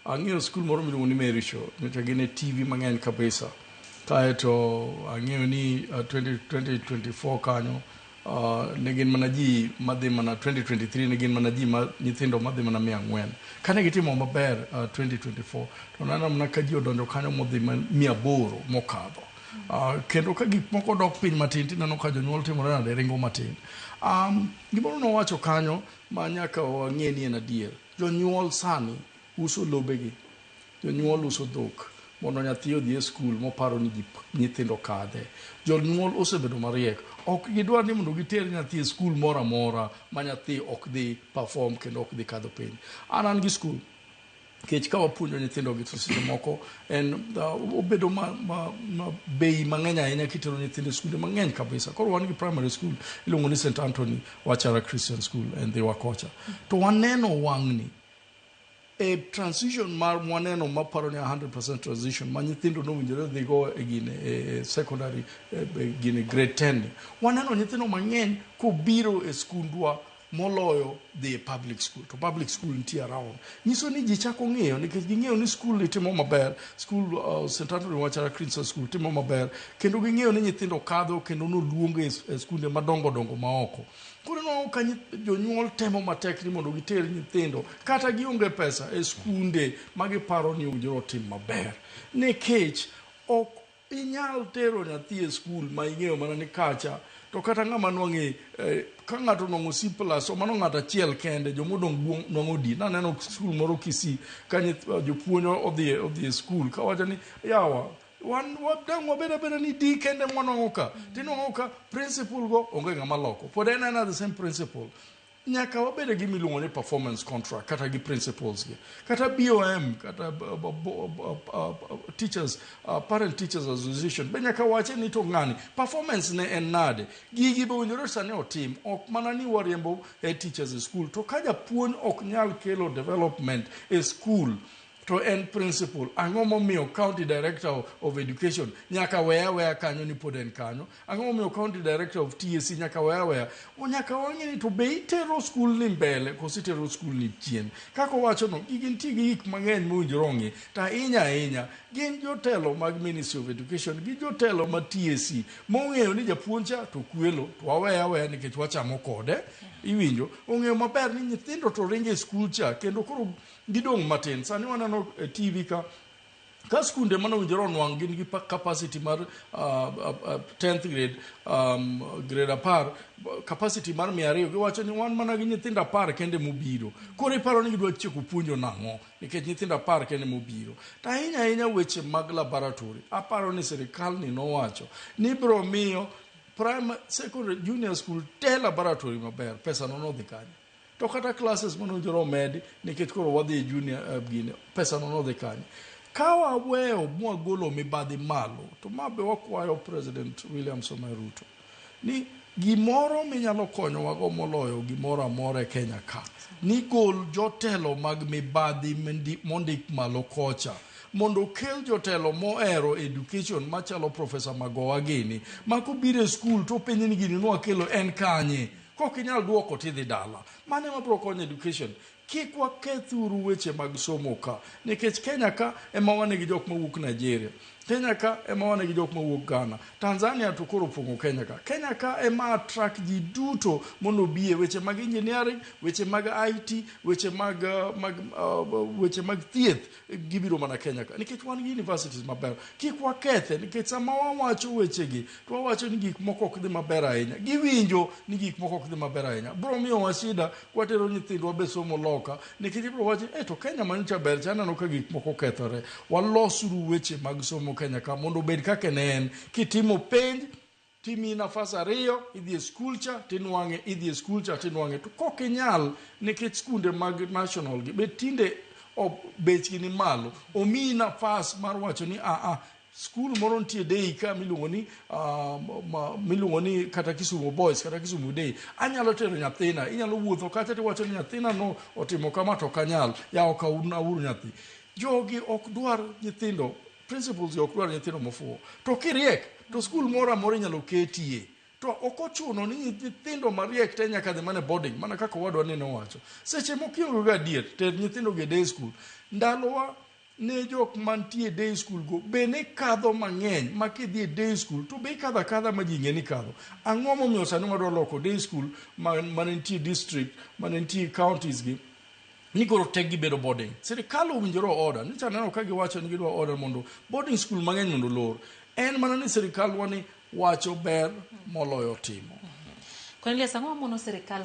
Ang'iyo skul moro miluongo ni Mary Show, nyocha gin e TV mang'eny kabisa. Kaeto ang'eyo ni 20, 2024 kanyo ne gin mana ji madhi mana 2023 ne gin mana ji ma nyithindo madhi mana 400. Kane gitimo maber 2024 to naneno mana ka ji odonjo kanyo modhi 800 mokadho. Kendo ka gik moko dok piny matin tineno ka jonyuol timore nade ringo matin. Gimoro nowacho kanyo ma nyaka wang'e ni en adier. Jonyuol sani uso lobegi, jonyuol uso dhok mondo nyathi odhi e skul moparo ni ji nyithindo kadhe. Jonyuol osebedo mariek, ok gidwar ni mondo giter nyathi e skul moro amora ma nyathi ok dhi perform kendo ok dhi kadho penj. An an gi skul nikech ka wapuonjo nyithindo gi to seche moko en obedo ma bei mang'eny ahinya kitero nyithindo e skunde mang'eny kabisa. Koro wan gi primary school iluongo ni St Anthony Wachara Christian School e Ndhiwa kocha. To waneno wang'ni e transition mar mwaneno maparo ni 100% transition ma nyithindo nowinjore dhigo e gine e secondary e gine grade 10 ni. Waneno nyithindo mang'eny kobiro e skundwa moloyo dhi e public school to public school nitie around nyiso ni ji chako ng'iyo nikech ging'eyo ni skul ni timo maber skul St Anthony Wachara Christian School timo maber kendo ging'eyo ni nyithindo kadho kendo noluonge e skunde madongo dongo maoko koro inwang'o ka jonyuol temo matek ni mondo giter nyithindo kata gionge pesa e skunde ma giparo ni owinjore otim maber nikech ok inyal tero nyathi e skul ma ing'eyo mana ni kacha to kata ng'ama nwang'e ka ng'ato nwang'o C plus to mano ng'ato achiel kende jomodong' nwang'o D. Naneno skul moro Kisii ka jopuonj odhi e skul kawacho ni yawa wan dang' wabed abeda ni D kende mwanwang'o ka tinwang'o ka principal go onge ng'ama loko pod en aena the same principal. Nyaka wabed gi miluongo ni performance contract kata gi principals gi kata BOM kata teachers parent teachers association be nyaka wache ni to ng'ani performance ne en nade gigi be owinjore sani otim ok mana ni wariembo head teachers e school to ka japuonj ok nyal kelo development e school to en principal ang'o momiyo county director of education nyaka weya weya kanyo ni pod en kanyo ang'o momiyo county director of TSC nyaka weya weya o nyaka wang'e ni to be itero skul ni mbele koso itero skul ni chien kaka owacho no gigi nitie gi gik mang'eny mowinjore ong'i to ahinya ahinya gin jotelo mag ministry of education gi jotelo ma TSC mong'eyo ni japuonj cha to kwelo to waweya aweya nikech wachamo kode iwinjo ong'eyo maber ni nyithindo to ringo e skul cha kendo koro gidong' matin sani waneno e TV ka skunde mane owinjore onwang' gin gi capacity mar 10th grade grade 10 capacity mar 200 giwacho ni wan mana gi nyithindo 10 kende mobiro koro iparo ni gidwa tieko puonjo nang'o nikech nyithindo 10 kende mobiro to ahinya ahinya weche mag laboratory aparo ni sirikal ni nowacho ni biro miyo primary secondary junior school te laboratory maber pesa no nodhi kanye to kata classes mane owinjore omedi nikech koro wadhi e junior gine pesa no nodhi kanye ka waweyo mwagolo mibadhi malo to ma be wakwayo President William Samoei Ruto ni gimoro minyalo konyowago moloyo gimoro amora e Kenya ka ni gol jotelo mag mibadhi mondik malo kocha mondo okel jotelo mohero education machalo Professor Magoha gini ma kobiro e skul to openji ni gini nwakelo en kanye kok inyal duoko tidhi dala mano ema biro konyo education kik wakethuru weche mag somo ka nikech Kenya ka ema wan gi jok mawuok Nigeria Kenya ka ema wan gi jok mawuok Ghana Tanzania to koro opong'o Kenya ka Kenya ka ema attract ji duto mondo obi e weche mag engineering weche mag IT weche mag weche mag thieth gibiro mana Kenya ka nikech wan gi universities maber kik wakethe nikech sama wawacho wechegi to wawacho ni gik moko ok dhi maber ahinya giwinjo ni gik moko ok dhi maber ahinya biro miyowa shida kwatero nyithindwa be somo loka nikech ibiro wacho eh to Kenya manyocha ber cha aneno ka gik moko okethore walosuru weche mag somo Kenya ka mondo obed kaka ne en kitimo penj timiyi nafas 2 idhi e skul cha tinwang'e idhi e skul cha tinwang'e to kok inyal nikech skunde mag national gi be tinde bechgi ni malo omiyi nafas mar wacho ni aa skul moro nitie day ka miluongo ni miluongo ni kata Kisumu Boys kata Kisumu Day anyalo tero nyathina inyalo wuotho kacha tiwacho ni nyathina no otimo kama to ok anyal yawo kawuru nyathi jogi ok dwar nyithindo principals ok dwar nyithindo mofuwo to kiriek to skul moro amora inyalo ketie. To ok ochuno ni nyithindo mariek te nyaka dhi mana e boarding, mana kaka owadwa ni nowacho. Seche moko ionge go adier, ter nyithindo go e day school. Ndalowa ne jok mantie e day school go be ne kadho mang'eny ma kidhi e day school to be ikadho akadha ma ji ng'e ni ikadho. Ang'o momiyo sani wadwa loko day school mane nitie district, mane nitie counties gi ni koro tek gibedo boarding. Sirikal owinjore order. Nyocha aneno ka giwacho ni gidwa order mondo boarding school mang'eny mondo olor. En mana ni sirikal wa ni wacho ber moloyo timo. Cornelius, ang'o mamono sirikal